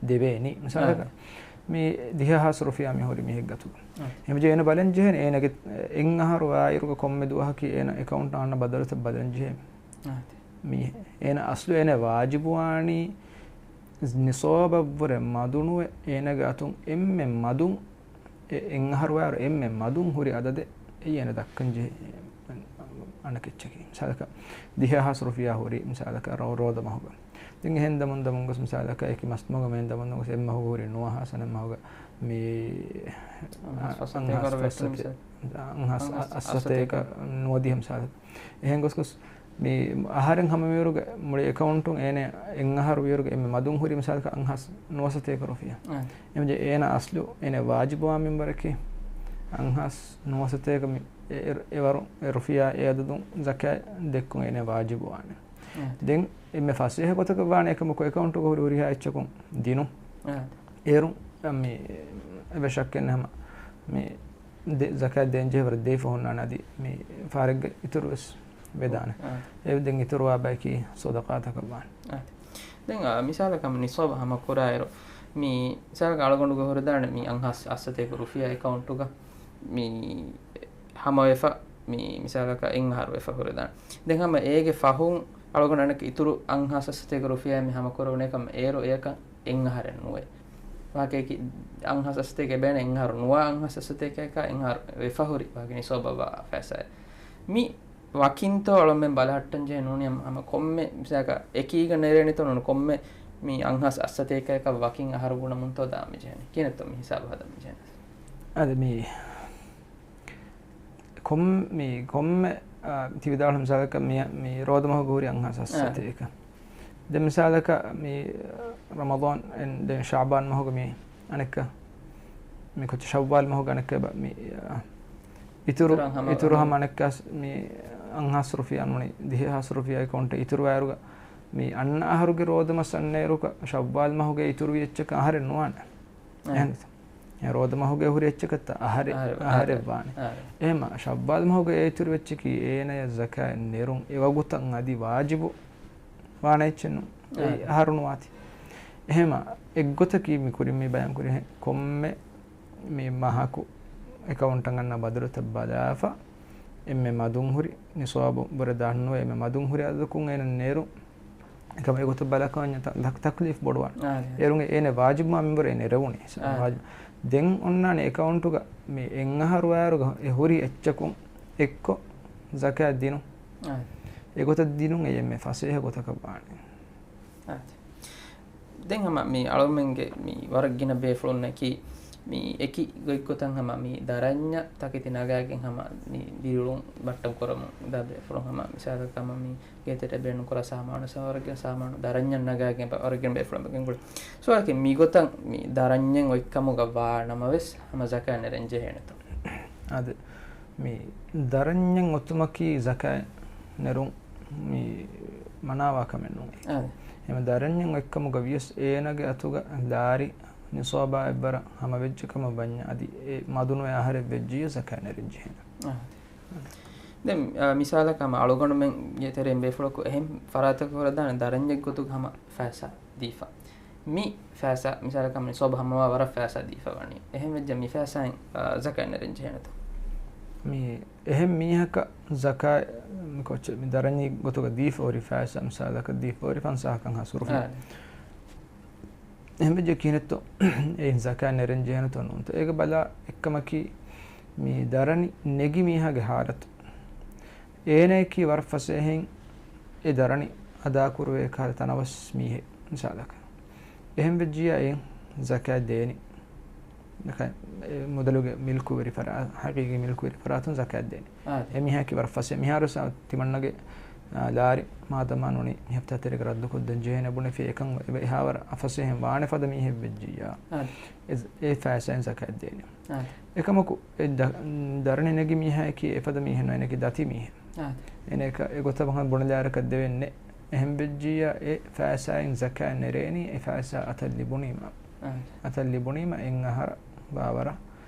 ދެވޭނީ. މިސާލަކަށް، އާ. މި ދިހަ ހާސް ރުފިޔާ މި ހުރި މީހެއްގެ އަތުގަ. އާ. އެހެންވެ އޭނަ ބަލަން ޖެހޭނެ އޭނަގެ އެއް އަހަރު ވާއިރުގަ ކޮންމެ ދުވަހަކީ އޭނަ އެކައުންޓަށް އަންނަ ބަދަލުތައް ބަލަން ޖެހޭ. އާ. މީ އޭނަ އަސްލު އޭނަ ވާޖިބުވާނީ ނިސާބަށްވުރެ މަދުނުވެ، އޭނަގެ އަތުން އެންމެ މަދުން، އެ އެއް އަހަރު ވާއިރު އެންމެ މަދުން ހުރި އަދަދެއް އެއީ އޭނަ ދައްކަން ޖެހޭ އަނެކެއްޗަކީ. މިސާލަކަށް، ދިހަ ހާސް ރުފިޔާ ހުރި، މިސާލަކަށް، ރޯ-، ރޯދަ މަހުގަ. ދެން އެހެން ދަމުން ދަމުން ގޮސް، މިސާލަކަށް، އެކި މަސް މަހުގަ މެހެން ދަމުން ދަމުން ގޮސް، އެއް މަހުގަ ހުރި ނުވަ ހާސް، އަނެއް މަހުގަ މި އަންހާސް ފަސް ސަތޭކަ އަންހާސް ރުފިޔާ ފަސް މިސާލަކަށް. ސަތޭކަ، އަންހާސް އަށް ސަތޭކަ ނުވަދިހަ މިސާލަކަށް. އެހެން ގޮސް ގޮސް، މި އަހަރެން ހަމަ މިވަރުގެ މުޅި އެކައުންޓުން އޭނެ އެއް އަހަރު ވިޔަރުގެ އެންމެ މަދުން ހުރި މިސާލަކަށް އަންހާސް ނުވަ ސަތޭކަ ރުފިޔާ. އާ. އެމަޖެ އޭނަ އަސްލު އޭނެ ވާޖިބުވާ މިންވަރަކީ އަންހާސް ނުވަ ސަތޭކަ މި-، އެ-، އެ-، އެވަރު އެ ރުފިޔާ އެ އަދަދުން ޒަކާތް ދެއްކުން އޭނެ ވާޖިބުވާނެ. އާ. ދެން އެންމެ ފަސޭހަ ގޮތަކަށް ވާނެ އެކަމަކު އެކައުންޓުގަ ހުރި ހުރިހާ އެއްޗަކުން ދިނުން. އާ. އޭރު މި އެވެ ޝައްކެއް ނެހަމަ މި ދެ-، ޒަކާތް ދޭން ޖެހޭ ވަރަށް ދެވިފަ ހުންނާނެ އަދި މި ފާރެއްގެ އިތުރު ވެސް ވެދާނެ. އާ. އެ ދެން އިތުރުވާ ބަޔަކީ ޞަދަޤާތަކަށް ވާނެ. އާ. ދެން، އާ، މިސާލަކަށް ނިޞާބު ހަމަ ކުރާއިރު، މި މިސާލަކަށް އަޅުގަނޑުގެ ހުރެދާނެ މި އަންހާސް އަށްސަތޭކަ ރުފިޔާ އެކައުންޓުގަ މި ހަމަވެފަ، މި މިސާލަކަށް އެއް އަހަރު ވެފަ ހުރެދާނެ. ދެން ހަމަ އޭގެ ފަހުން އަޅުގަނޑު އަނެއް އިތުރު އަންހާސް އަށްސަތޭކަ ރުފިޔާ މި ހަމަ ކުރެވުނޭ ކަމަށް އޭރު އެޔަކަށް އެއް އަހަރެއް ނުވޭ. ވާހަކައަކީ އަންހާސް އަށްސަތޭކަ އެބޭނެ އެއް އަހަރު ނުވާ އަންހާސް އަށްސަތޭކައަކާ އެއް އަހަރު ވެފަ ހުރި ވާގި ނިސާބަށް ވާ ފައިސާއެއް. މި ވަކިންތޯ އަޅުމެން ބަލަހައްޓަން ޖެހޭ ނޫނީ ހަމަ، ހަމަ ކޮންމެ މިސާލަކަށް އެކީގަ ނެރޭނެތޯ ނޫން ކޮންމެ މި އަންހާސް އަށްސަތޭކައަކަށް ވަކިން އަހަރު ބުނަމުންތޯ ދާން މި ޖެހެނީ. ކިހިނެއްތޯ މި ހިސާބު ހަދަން މި ޖެހެނީ. އަދި މި ކޮން-، މި ކޮންމެ، އާ، ތި ވިދާޅު މިސާލަކަށް މި، މި ރޯދަ މަހުގަ ހުރި އަންހާސް އަށްސަތޭކަ. ދެން މިސާލަކަށް މި ރަމަޟާން އެން ދެން ޝަޢުބާން މަހުގަ މި އަނެއްކާ، މި ކޮއްޗެއް ޝައްވާލް މަހުގަ އަނެއްކާ ބަ-، މި، އާ، އިތުރު، އިތުރަށް ހަމަ އިތުރު ހަމަ އަނެއްކާ މި އަންހާސް ރުފިޔާ ނޫނީ ދިހަ ހާސް ރުފިޔާ އެކައުންޓަށް އިތުރު ވާއިރުގަ މި އަންނަ އަހަރުގެ ރޯދަ މަސް އަންނައިރުގަ ޝައްވާލް މަހުގެ އިތުރު ވި އެއްޗަކަށް އަހަރެއް ނުވާނެ. އެހެން. އެ ރޯދަ މަހުގެ ހުރި އެއްޗަކަށްތަ އަހަރެއް، އަހަރެއް، އަހަރެއް ވާނެ. އަހަރެއް. އެހެމަ ޝައްވާލް މަހުގެ އޭތުރު އެއްޗަކީ އޭނަޔަށް ޒަކާތް ނެރުން އެވަގުތަށް އަދި ވާޖިބު ވާނެ އެއްޗެއް ނޫން. އެއީ އަހަރެއް. އަހަރު ނުވާތީ. އެހެމަ އެއްގޮތަކީ މި ކުރިން މި ބަޔާން ކުރިހެން ކޮންމެ މި މަހަކު އެކައުންޓަށް އަންނަ ބަދަލުތައް ބަލާފަ އެންމެ މަދުން ހުރި ނިސާބު ވުރެ ދާން ނުވެ އެންމެ މަދުން ހުރި އަދަދަކުން އޭނަ ނެރު އެކަމަށް އެގޮތަށް ބަލާކަމަށް ތަ-، ތަކް-، ތަކްލީފް ބޮޑުވާނެ. އާ، އޭރުން އޭނަ ވާޖިބު މިންވަރު އޭނަ ރެވުނީ. އާ. ވާޖިބު. ދެން އޮންނާނެ އެކައުންޓުގަ މި އެއް އަހަރު ވާއިރުގަ އެ ހުރި އެއްޗަކުން އެއްކޮށް ޒަކާތް ދިނުން. އާ. އެގޮތަށް ދިނުން އެ އެންމެ ފަސޭހަ ގޮތަކަށް ވާނެ. އާ. ދެން ހަމަ މި އަޅުމެންގެ މި ވަރަށް ގިނަ ބޭފުޅުންނަކީ މި އެކި ގޮތްގޮތަށް ހަމަ މި ދަރަންޏަށް ތަކެތި ނަގާގެން ހަމަ މި ދިރިއުޅުން ބައްޓަމް ކުރަމުން ދާ ބޭފުޅުން ހަމަ މިސާލަކަށް ހަމަ މި ގޭތެރެ ބޭނުން ކުރާ ސާމާނު ސަވާރުގެ ސާމާނު ދަރަންޏަށް ނަގާގެން ވަރަށް ގިނަ ބޭފުޅުން ބެގެން ގުޅި. ސުވާލަކީ މިގޮތަށް މި ދަރަންޏެއް އޮތްކަމުގަ ވާ ނަމަވެސް ހަމަ ޒަކާތް ނެރެން ޖެހޭނެތޯ؟ އާދެ، މި ދަރަންޏެއް އޮތުމަކީ ޒަކާތް ނެރުން މި މަނާވާ ކަމެއް ނޫން. އާދެ. އެހެމަ ދަރަންޏެއް އޮތްކަމުގަ ވިޔަސް އޭނަގެ އަތުގަ ލާރި ނިޞާބާ އެއްވަރަށް ހަމަވެއްޖެ ކަމަށް ވަންޏާ އަދި އެ މަދުނުވެ އަހަރެއް ވެއްޖިއްޔާ ޒަކާތް ނެރެން ޖެހޭނެ. އާ. ދެން، އާ، މިސާލަކަށް ހަމަ އަޅުގަނޑުމެންގެ ތެރެއިން ބޭފުޅަކު އެހެން ފަރާތަކަށް ހުރެދާނެ ދަރަންޏެއް ގޮތުގަ ހަމަ ފައިސާ ދީފަ. މި ފައިސާ މިސާލަކަށް ހަމަ ނިޞާބު ހަމަވާ ވަރަށް ފައިސާ ދީފަ ވަނީ. އެހެން ވެއްޖެ މި ފައިސާއިން، އާ، ޒަކާތް ނެރެން ޖެހޭނެތަ؟ މި އެހެން މީހަކަށް ޒަކާތް މި ކޮއްޗެއް މި ދަރަނީ ގޮތުގަ ދީފަ ހުރި ފައިސާ މިސާލަކަށް ދީފަ ހުރި ފަންސާހަކަށް ހާސް ރުފިޔާ. އާ. އެހެން ވެއްޖެ ކިހިނެއްތޯ އެއިން ޒަކާތް ނެރެން ޖެހޭނެތޯ ނޫންތޯ؟ އޭގަ ބަލާ އެއްކަމަކީ މި ދަރަނި ނެގި މީހާގެ ހާލަތު. އޭނަޔަކީ ވަރަށް ފަސޭހައިން އެ ދަރަނި އަދާކުރުވޭ ކަހަލަ ތަނަވަސް މީހެއް މިސާލަކަށް. އެހެން ވެއްޖިއްޔާ އެ ޒަކާތް ދޭނެ. ޒަކާތް އެ މުދަލުގެ މިލްކުވެރި ފަރާ-، ހަގީގީ މިލްކުވެރި ފަރާތުން ޒަކާތް ދޭނެ. އާ. އެ މީހާއަކީ ވަރަށް ފަސޭހަ. މިހާރު ސާ-، ތިމަންނަގެ، އާ، ލާރި މާދަމާ ނޫނީ މި ހަފްތާ ތެރޭގަ ރައްދުކޮށްދޭން ޖެހޭނެ ބުނެފި އެކަން އެބަ އެހާވަރަށް އަފަސޭހައިން ވާނެ ފަދަ މީހެއް ވެއްޖިއްޔާ. އާ. އެ، އެ ފައިސާއިން ޒަކާތް ދޭނެ. އާ. އެކަމަކު އެ ދަ-، ދަރަނި ނެގި މީހާއަކީ އެފަދަ މީހެއް ނޫން، އޭނައަކީ ދަތި މީހެއް. އާ. އޭނަ އެކަ-، އެ ގޮތަށް ބުނެލާއިރަކަށް ދެވެން ނެތް. އެހެން ވެއްޖިއްޔާ އެ ފައިސާއިން ޒަކާތް ނެރޭނީ އެ ފައިސާ އަތަށް ލިބުނީމަ. އާ. އަތަށް ލިބުނީމަ އެއް އަހަރަށް ވާވަރަށް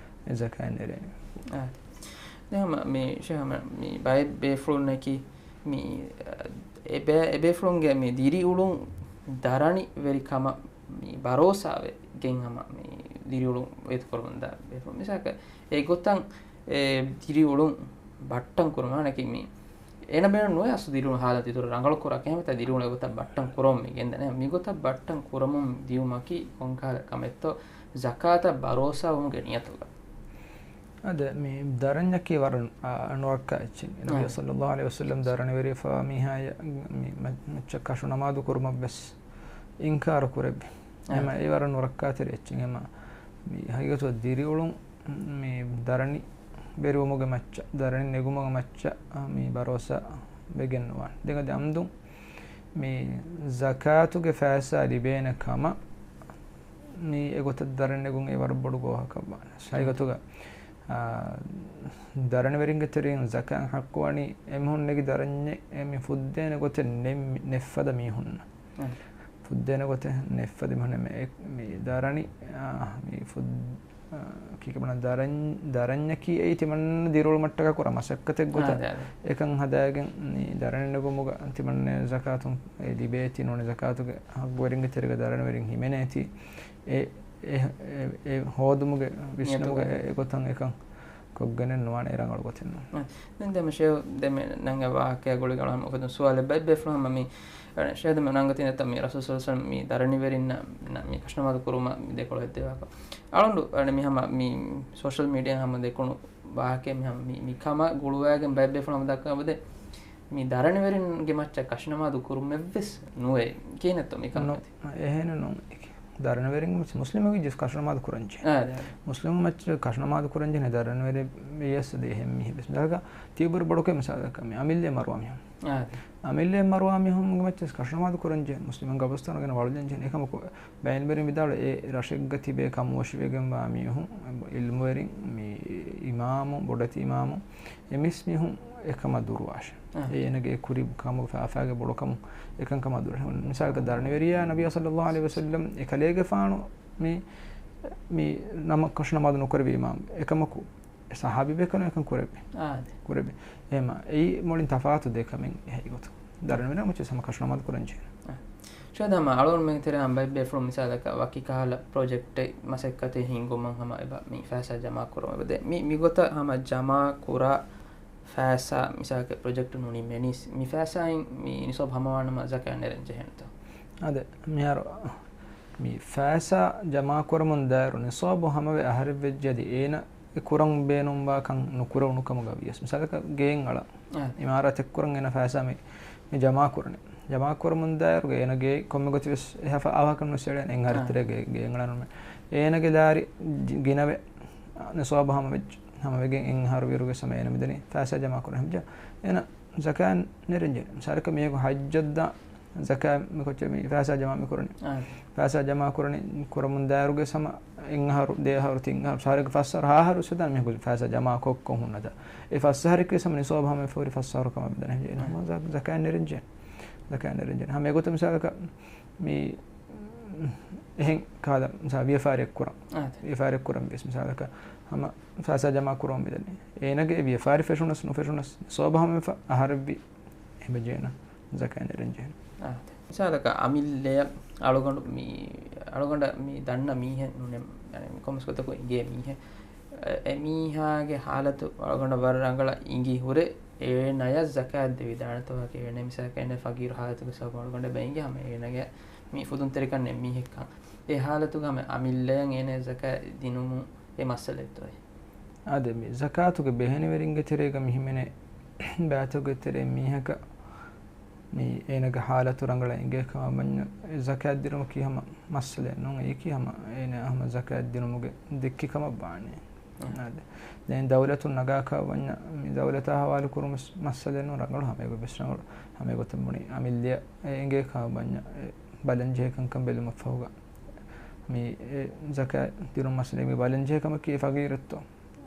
އެ ޒަކާތް ނެރޭނެ. އާ. ދެން ހަމަ މި ޝޭޚް ހަމަ މި ބައެއް ބޭފުޅުންނަކީ މި، އެ ބޭ-، އެ ބޭފުޅުންގެ މި ދިރިއުޅުން ދަރަނިވެރިކަމަށް މި ބަރޯސާވެ ގެން ހަމަ މި ދިރިއުޅުން ވޭތުކުރަމުންދާ ބޭފުޅުން. މިސާލަކަށް އެ ގޮތަށް އެ ދިރިއުޅުން ބައްޓަން ކުރުމާ ނަކީ މި އޭނަ ބޭނުން ނުވޭ އަސްލު ދިރިއުޅުން ހާލަތު އިތުރަށް ރަނގަޅު ކުރާ ކަމެއް ދިރިއުޅުން އެގޮތަށް ބައްޓަން ކުރަމުން މި ގެންދަނީ. މިގޮތަށް ބައްޓަން ކުރަމުން ދިޔުމަކީ ކޮންކަހަލަ ކަމެއްތޯ ޒަކާތަށް ބަރޯސާވުމުގެ ނިޔަތުގަ؟ އާދެ، މި ދަރަންޏަކީ ވަރަށް، އާ، ނުރައްކާ އެއްޗެއް. ނަބީ އާ. ޞައްލައްލާހު ޢަލައިހި ވަސައްލަމް ދަރަނިވެރިވެފަ މީހާޔަށް މި މަ-، މައްޗަށް ކަށު ނަމާދު ކުރުމަށް ވެސް އިންކާރު ކުރެއްވި. އާ. އެމަ އެ ވަރަށް ނުރައްކާތެރި އެއްޗެއް. އެމަ މި ހަގީގަތުގަ ދިރިއުޅުން މި ދަރަނި ވެރިވުމުގެ މައްޗަށް، ދަރަނި ނެގުމުގެ މައްޗަށް، އާ، މި ބަރޯސާ ވެގެން ނުވާނެ. ދެން އަދި އަމްދުން މި ޒަކާތުގެ ފައިސާ ލިބޭނެ ކަމަށް މި އެގޮތަށް ދަރަނި ނެގުން އެ ވަރަށް ބޮޑު ގޯހަކަށް ވާނެ. ހަގީގަތުގަ، އާ، ދަރަނިވެރިންގެ ތެރެއިން ޒަކާތް ހައްޤު ވަނީ އެމީހުން ނެގި ދަރަންޏެއް އެ މި ފުއްދޭނެ ގޮތެއް ނެ-، ނެތް ފަދަ މީހުންނަށް. އަ. ފުއްދޭނެ ގޮތެއް ނެތް ފަދަ މީހުންނަށް މި، މި ދަރަނި، އާ، މި ފުއް-، އާ، ކީކޭ ބުނާ ދަރަން-، ދަރަންޏަކީ އެއީ ތިމަންނަ ދިރިއުޅުމަށްޓަކާ ކުރާ މަސައްކަތެއް ގޮތަށް އާ، އާ. އެކަން ހަދާގެން މި ދަރަނި ނެގުމުގަ ތިމަންނަ ޒަކާތުން އެ ލިބޭތީ ނޫނީ ޒަކާތުގެ ހައްގުވެރިންގެ ތެރޭގަ ދަރަނިވެރިން ހިމެނޭތީ. އެ، އެ، އެ، އެ ހޯދުމުގެ ވިސްނުމުގެ ނިޔަތުގަ. އެ، އެގޮތަށް އެކަން ކޮށްގެނެއް ނުވާނެ އެ ރަނގަޅު ގޮތެއް ނޫން. އަ، ދެން ދެމެ ޝޭ-، ދެމެ ނަންގެ ވާހަކަ ގުޅިގަނޑު ހަމަ އުފެދުނު ސުވާލެއް ބައެއް ބޭފުޅުން ހަމަ މި، އަ، ޝޭ ދެމެ ނަންގަތީ ނެތަ މި ރަސޫލު ޞައްލަﷲު ޢަލައިހި ވަސައްލަމް މި ދަރަނިވެރިންނަށް މި ކަށުނަމާދު ކުރުމަށް މި ދެކޮޅަށް ދެވާކަށް. އަޅުގަނޑު އަނެ މި ހަމަ މި ސޯޝަލް މީޑިއާ ހަމަ ދެކުނު ވާހަކަ މި ހަމަ މި، މި ކަމަށް ގުޅުވާގެން ބައެއް ބޭފުޅުން ހަމަ ދައްކާ ބުދެ މި ދަރަނިވެރިންގެ މައްޗަށް ކަށުނަމާދު ކުރުމެއްވެސް ނުވޭ. ކިހިނެއްތޯ މިކަން ނު-، އަދި؟ އެހެނެއް ނޫން. ދަރަނިވެރިން މުސް-، މުސްލިމެއްގެ މައްޗަށް ކަށުނަމާދު ކުރަންޖެހޭ. އާ، އާ. މުސްލިމު މައްޗަށް ކަށުނަމާދު ކުރަންޖެހޭ ދަރަނިވެރި ވިޔަސް އަދި އެހެން މީހެއް ވެސް. ދަރަގަ ތިޔަބަރު ބޮޑުކޮށް މިސާލަކަށް މި އަމިއްލަ މަރުވާ މީހުން. އާ، އާ. އަމިއްލަ މަރުވާ މީހުންގެ މައްޗަށް ކަށުނަމާދު ކުރަންޖެހޭ މުސްލިމުން ގަބުރުސްތާނު ގެނަ ވަޅުލަންޖެހޭ. އެކަމަކު ބައެއް ބެރިން ވިދާޅު އެ ރަށެއްގަ ތިބޭ ކަމުވޮށިވެގެންވާ މީހުން، އިލްމުވެރިން، މި އިމާމު، ބޮޑެތި އިމާމު، އެ މިސް މީހުން އެކަމަށް ދުރުވާށެ. އާ. އެ އޭނަގެ ކުރި ކަމުގެ ފާފާގެ ބޮޑުކަމު އެކަންކަމާ ދުރު. މިސާލަކަށް ދަރަނިވެރިޔާ ނަބިއްޔާ ޞައްލައްލާހު ޢަލައިހި ވަސައްލަމް އެކަލޭގެފާނު މި، މި ނަމަ ކަށުނަމާދު ނުކުރެއްވި އިމާމް. އެކަމަކު ޞަޙާބީބޭކަލުން އެކަން ކުރެއްވި. އާ، އާދެ. ކުރެއްވި. އެހެމަ އެއީ މުޅިން ތަފާތު ދެ ކަމެއް އެހެން ގޮތުން. ދަރަނިވެރިޔާ މައްޗަށް ހަމަ ކަށުނަމާދު ކުރަންޖެހޭ. އާ. ޝޭޚް ހަމަ އަޅުގަނޑުމެން ތެރޭ ހަމަ ބައެއް ބޭފުޅުން މިސާލަކަށް ވަކި ކަހަލަ ޕްރޮޖެކްޓެއް މަސައްކަތެއް ހިންގުމަށް ހަމަ އެބަ މި ފައިސާ ޖަމާ ކުރަމުން އެބަދޭ. މި، މިގޮތަށް ހަމަ ޖަމާ ކުރާ ފައިސާ މިސާލަކަށް ޕްރޮޖެކްޓު ނޫނީ މެނިސް މި ފައިސާއިން މި ނިޞާބު ހަމަވާނަމަ ޒަކާތް ނެރެން ޖެހޭނެތޯ؟ އާދެ، މިހާރު މި ފައިސާ ޖަމާ ކުރަމުން ދާއިރު ނިޞާބު ހަމަވެ އަހަރެއް ވެއްޖެ އަދި އޭނަ އެ ކުރަން ބޭނުންވާކަން ނުކުރެވުނު ކަމުގަ ވިޔަސް. މިސާލަކަށް ގެއެއް އަޅާ. އާ. އިމާރާތެއް ކުރަން އޭނަ ފައިސާ މި، މި ޖަމާ ކުރަނީ. ޖަމާ ކުރަމުން ދާއިރުގަ އޭނަ ގެ ކޮންމެ ގޮތެއް ވެސް އެހާ ފަ-، އާވާކަށް ނުވެސް އެޅޭނެ. އެއް އަހަރެއް އާ. ތެރޭ ގެ، ގެއެއް އަޅާނަމޭ. އޭނަގެ ލާރި ޖި-، ގިނަވެ، އާ، ނިޞާބު ހަމަ ވެއްޖެ. ހަމަ ވެގެން އެއް އަހަރު ވީއިރުގަ ހަމަ އޭނަ މިދަނީ ފައިސާ ޖަމާ ކުރަން. ހަމަ އޭނަ ޒަކާތް ނެރެން ޖެހޭނެ. މިސާލަކަށް މީހަކު ޙައްޖަށްދާ ޒަކާތް މި ކޮއްޗެއް މި ފައިސާ ޖަމާ މި ކުރަނީ. އާ. ފައިސާ ޖަމާ ކުރަނީ، ކުރަމުން ދާއިރުގަ ހަމަ އެއް އަހަރު، ދެ އަހަރު، ތިން އަހަރު، ސާރެއްގެ ފަސް އަހަރު، ހަ އަހަރު ސަދާ މީހަކު ފައިސާ ޖަމާ ކޮށް ކޮށް ހުންނަތާ. އެ ފަސް އަހަރަކީ ހަމަ ނިޞާބު ހަމަ ފޯރި ފަސް އަހަރު ކަމަށް މިދަނީ. އާ. ހަމަ ޒަ-، ޒަކާތް ނެރެން ޖެހޭނެ. ޒަކާތް ނެރެން ޖެހޭނެ. ހަމަ އެގޮތަށް މިސާލަކަށް މި އެހެން ކަހަލަ މިސާ ވިޔަފާރިއެއް ކުރަން. އާ، ތެ. ވިޔަފާރިއެއް ކުރަން ވިޔަސް މިސާލަކަށް ހަމަ ފައިސާ ޖަމާ ކުރަމުން މިދަނީ. އޭނަގެ އެ ވިޔަފާރި ފެށުނަސް ނުފެށުނަސް ނިސާބަށް ހަމަ އަހަރެއްވީ އެބަ ޖޭނަ ޒަކާތް ނެރެން ޖެހޭނެ. އާ، ތެ. މިސާލަކަށް އަމިއްލަޔަށް އަޅުގަނޑު މި، އަޅުގަނޑަށް މި ދަންނަ މީހެއް ނޫނޭ، އަނެ މި ކޮންމެސް ގޮތަކުން އިނގޭ މީހެއް. އެ، އެ މީހާގެ ހާލަތު އަޅުގަނޑަށް ވަރަށް ރަނގަޅަށް އިނގި ހުރެ، އޭނަޔަށް ޒަކާތް ދެވިދާނެތޯ ވާކި އޭނަ މިސާލަކަށް އޭނަ ފަގީރު ހާލަތުގެ ސަބަބުން އަޅުގަނޑަށް އެބަ އިނގޭ ހަމަ އޭނަގެ މި ފުދުންތެރިކަން ނެތް މީހެއްކަން. އެ ހާލަތުގަ ހަމަ އަމިއްލަޔަށް އޭނަޔަށް ޒަކާތް ދިނުމުން އެ މައްސަލައެއްތޯއޭ؟ އާދެ، މި ޒަކާތުގެ ބެހެނިވެރިންގެ ތެރޭގަ މި ހިމެނޭ ބައިތުގެ ތެރޭ މީހަކަށް މި އޭނަގެ ހާލަތު ރަނގަޅަށް އިނގޭ ކަމަށް ވަންޏާ ޒަކާތް ދިނުމަކީ ހަމަ މައްސަލައެއް ނޫން. އެއީކީ ހަމަ އޭނަ ހަމަ ޒަކާތް ދިނުމުގެ ދެއްކި ކަމަށް ވާނެ. އަ. އާދެ. ދެން ދައުލަތުން ނަގާކަށް ވަންޏާ މި ދައުލަތާ ހަވާލު ކުރުމަސް މައްސަލައެއް ނޫން. ރަނގަޅު ހަމަ އެގޮތް ވެސް ރަނގަޅު ހަމަ އެގޮތަށް ބުނި އަމިއްލަޔަށް އެ އިނގޭ ކަމަށް ވަންޏާ އެ ބަލަން ޖެހޭ ކަންކަން ބެލުމަށް ފަހުގަ މި އެ ޒަކާތް ދިނުމަށް މި ބަލަން ޖެހޭ ކަމަކީ އެ ފަގީރެއްތޯ؟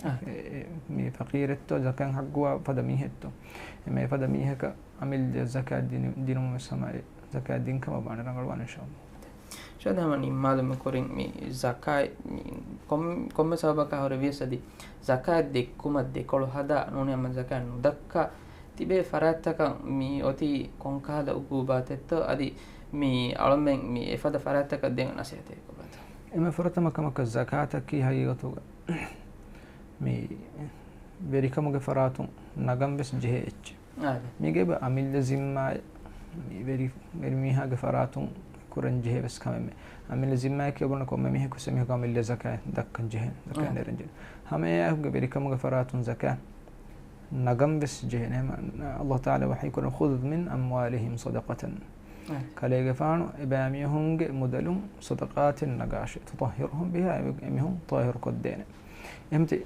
އާ. އެ، އެ، މި ފަގީރެއްތޯ ޒަކާތް ހައްގުވާ ފަދަ މީހެއްތޯ؟ އެ މެ ފަދަ މީހަކަށް އަމިއްލަ ޒަކާތް ދިނު-، ދިނުމަށް ވެސް ހަމަ އެ ޒަކާތް ދިން ކަމަށް ވާނެ ރަނގަޅު ވާނެ އިންޝާﷲ. ޝާދް ހަމަ ނިންމާލުމުގެ ކުރިން މި ޒަކާތް މި ކޮން-، ކޮންމެ ސަބަބަކާ ހުރެ ވިޔަސް އަދި ޒަކާތް ދެއްކުމަށް ދެކޮޅު ހަދާ ނޫނީ ހަމަ ޒަކާތް ނުދައްކާ ތިބޭ ފަރާތްތަކަށް މި އޮތީ ކޮންކަހަލަ އުގޫބާތެއްތޯ؟ އަދި މި އަޅުމެން މި އެފަދަ ފަރާތްތަކަށް ދެން ނަސޭހަތެއް ކޮބާތޯ؟ އެންމެ ފުރަތަމަ ކަމަކަށް ޒަކާތަކީ ހަގީގަތުގަ މި ވެރިކަމުގެ ފަރާތުން ނަގަން ވެސް ޖެހޭ އެއްޗެއް. އާދެ. މީގެ އެބަ އަމިއްލަ ޒިންމާއެއް މި ވެރި، ވެރިމީހާގެ ފަރާތުން ކުރަން ޖެހޭ ވެސް ކަމެއް މެ. އަމިއްލަ ޒިންމާއެކޭ ބުނަ ކޮންމެ މީހަކު ވެސް އެމީހަކު އަމިއްލަ ޒަކާތް ދައްކަން ޖެހޭ، ޒަކާތް އާ. ނެރެން ޖެހޭ. ހަމަ އެއާއެކުގެ ވެރިކަމުގެ ފަރާތުން ޒަކާތް ނަގަން ވެސް ޖެހޭނެ. ހަމަ ﷲ ތަޢާލާ ވަޙީ ކުރަން، "خذ من أموالهم صدقة." އާ. ކަލޭގެފާނު އެބައިމީހުންގެ މުދަލުން ޞަދަޤާތެއް ނަގާށޭ. "تطهرهم بها." އެ-، އެމީހުން ޠާހިރު ކޮށްދޭނެ. އެހެންތި،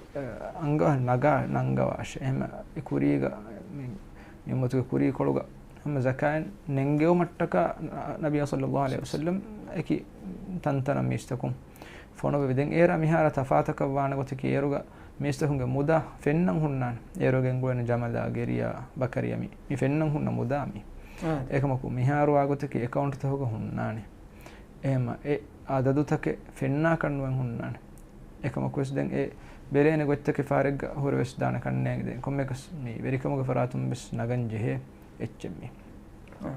އަންގަ ނަގާ، ނަންގަވާށޭ. އެހެން އެ ކުރީގަ، މި، މި އުއްމަތުގެ ކުރީކޮޅުގަ ހަމަ ޒަކާތް ނެންގެވުމަށްޓަކާ ނަ-، ނަބިއްޔާ ޞައްލައްލާހު ޢަލައިހި ވަސައްލަމް އެކި ތަންތަނަށް މީސްތަކުން ފޮނުވެވި. ދެން އޭރާ މިހާރަށް ތަފާތަކަށް ވާނެ ގޮތަކީ އޭރުގަ މީސްތަކުންގެ މުދާ ފެންނަން ހުންނާނެ. އޭރު ގެންގުޅެން ޖަމަލާ، ގެރިޔާ، ބަކަރިޔާ މި، މި ފެންނަން ހުންނަ މުދާ މި. އާ. އެކަމަކު މިހާރު ވާގޮތަކީ އެކައުންޓްތަކުގަ ހުންނާނެ. އެހެންމަ އެ އަދަދުތަކެއް ފެންނާކަށް ނުވެން ހުންނާނެ. އެކަމަކުވެސް ދެން އެ ބެލޭނެ ގޮތްތަކެއް ފާރެއްގަ ހުރެވެސް ދާނެ ކަންނޭނގެ. ދެން ކޮންމެއަކަސް މި ވެރިކަމުގެ ފަރާތުން ވެސް ނަގަން ޖެހޭ އެއްޗެއް މީ. އާ.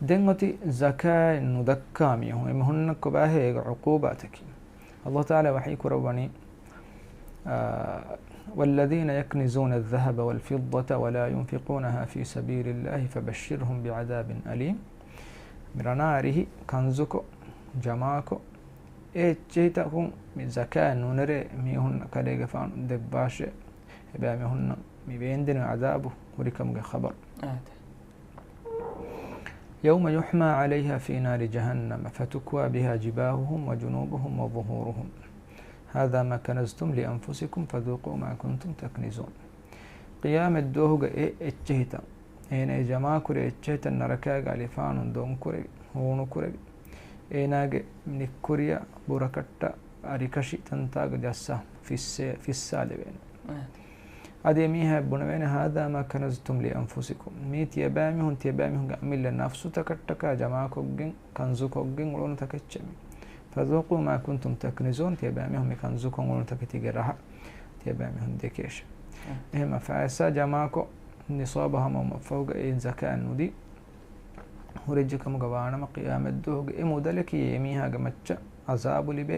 ދެން އޮތީ ޒަކާތް ނުދައްކާ މީހުން. އެމީހުންނަށް ކޮބާހޭ އޭގެ ޢުޤޫބާތަކީ؟ ﷲ ތަޢާލާ ވަޙީ ކުރައްވަނީ، އާ، "والذين يكنزون الذهب والفضة ولا ينفقونها في سبيل الله فبشرهم بعذاب أليم." މި ރަނާ އަރިހި ކަންޒުކޮށް، ޖަމާކޮށް، އެ އެއްޗެހިތަކުން މި ޒަކާތް ނުނެރޭ މީހުންނަށް ކަލޭގެފާނު ދެއްވާށޭ. އެބައިމީހުންނަށް މި ވޭންދެނި ޢަޛާބު ހުރިކަމުގެ ޚަބަރު. އާދެ. "يوم يحمى عليها في نار جهنم فتكوى بها جباههم وجنوبهم وظهورهم. هذا ما كنزتم لأنفسكم فذوقوا ما كنتم تكنزون." ޤިޔާމަތްދުވަހުގަ އެ އެއްޗެހިތައް، އޭނަ އެ ޖަމާކުރި އެއްޗެހިތައް ނަރަކާގެ އަލިފާނުން ދޮންކުރެވި، ހޫނުކުރެވި، އޭނާގެ ނިއްކުރިޔާ ބުރަކަށްޓަށް އަރިކަށި ތަންތާގަ ޖައްސާ ފިއްސޭ-، ފިއްސާލެވޭނެ. އަދި އެމީހާ ބުނެވޭނެ، "هذا ما كنزتم لأنفسكم." މީ ތިޔަބައިމީހުން، ތިޔަބައިމީހުންގެ އަމިއްލަ ނަފްސުތަކަށްޓަކާ ޖަމާކޮށްގެން، ކަންޒުކޮށްގެން އުޅުނު ތަކެއްޗެއް މީ. "فذوقوا ما كنتم تكنزون." ތިޔަބައިމީހުން މި ކަންޒުކޮށް އުޅުނު ތަކެތީގެ ރަހަ ތިޔަބައިމީހުން ދެކޭށެ. އެހެންމަ ފައިސާ ޖަމާކޮށް، ނިޞާބަށް ހަމަވުމަށްފަހުގަ އެ ޒަކާތް ނުދީ، ހުރެއްޖެ ކަމުގަ ވާނަމަ، ޤިޔާމަތްދުވަހުގެ އެ މުދަލަކީ އެމީހާގެ މައްޗަށް ޢަޒާބު ލިބޭ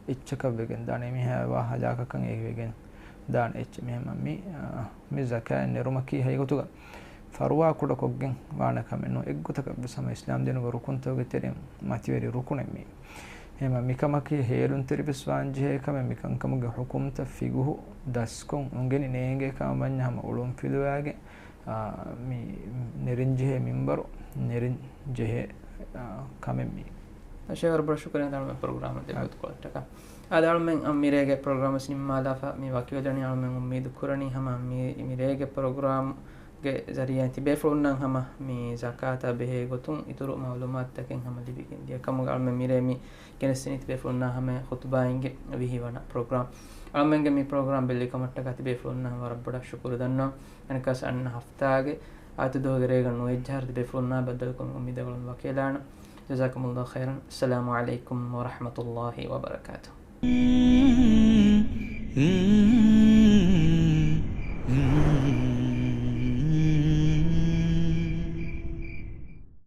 އެއްޗަކަށް ވެގެން ދާނެ، އެމީހާ ވާ ހަލާކަކަށް އެ ވެގެން ދާނެ އެއްޗެއް. މި ހަމަ މި، އާ، މި ޒަކާތް ނެރުމަކީ ހަގީގަތުގަ ފަރުވާ ކުޑަކޮށްގެން ވާނެ ކަމެއް ނޫން. އެއްގޮތަކަށް ވެސް ހަމަ އިސްލާމް ދީނުގެ ރުކުންތަކުގެ ތެރެއިން މަތިވެރި ރުކުނެއް މީ. އެހެންމަ މިކަމަކީ ހޭލުންތެރިވެސް ވާންޖެހޭ ކަމެއް. މިކަންކަމުގެ ޙުކުމްތައް ފިޤުހު ދަސްކޮށް އުނގެނި ނޭނގޭ ކަމަށް ވަންޏާ ހަމަ އުޅުން ފިލުވާގެން، އާ، މި ނެރެންޖެހޭ މިންވަރު ނެރެންޖެހޭ، އާ، ކަމެއް މީ. ޝޭޚް ވަރަށް ބޮޑަށް ޝުކުރިއްޔާ އަޅުމެން ޕްރޮގްރާމަށް ދެއްވި ގޮތުކޮޅަށްޓަކާ. އާދެ އަޅުމެން މިރޭގެ ޕްރޮގްރާމް ވެސް ނިންމާލާފަ މި ވަކިވެލަނީ. އަޅުމެން އުއްމީދު ކުރަނީ ހަމަ މި، މިރޭގެ ޕްރޮގްރާމް ގެ ޒަރީއާއިން ތިބޭފުޅުންނަށް ހަމަ މި ޒަކާތާ ބެހޭ ގޮތުން އިތުރު މަޢުލޫމާތުތަކެއް ހަމަ ލިބިގެން ދިޔަ ކަމުގަ އަޅުމެން މިރޭ މި ގެނެސްދިނީ ތިބޭފުޅުންނާ ހަމަ ޚުތުބާއިންގެ ވިހި ވަނަ ޕްރޮގްރާމް. އަޅުމެންގެ މި ޕްރޮގްރާމް ބެއްލި ކަމަށްޓަކާ ތިބޭފުޅުންނަށް ވަރަށް ބޮޑަށް ޝުކުރު ދަންނަވަން. އަނެއްކާސް އަންނަ ހަފްތާގެ އާދިއްޔާ ދުވަހުގެ ރޭގަނޑު ނުވައްޖަހަށް ތިބޭފުޅުންނާ ބައްދަލުކޮށް އުއްމީދު އަޅުގަނޑު ވަކިވެލާނަން. جزاكم الله خيرا. السلام عليكم ورحمة الله وبركاته.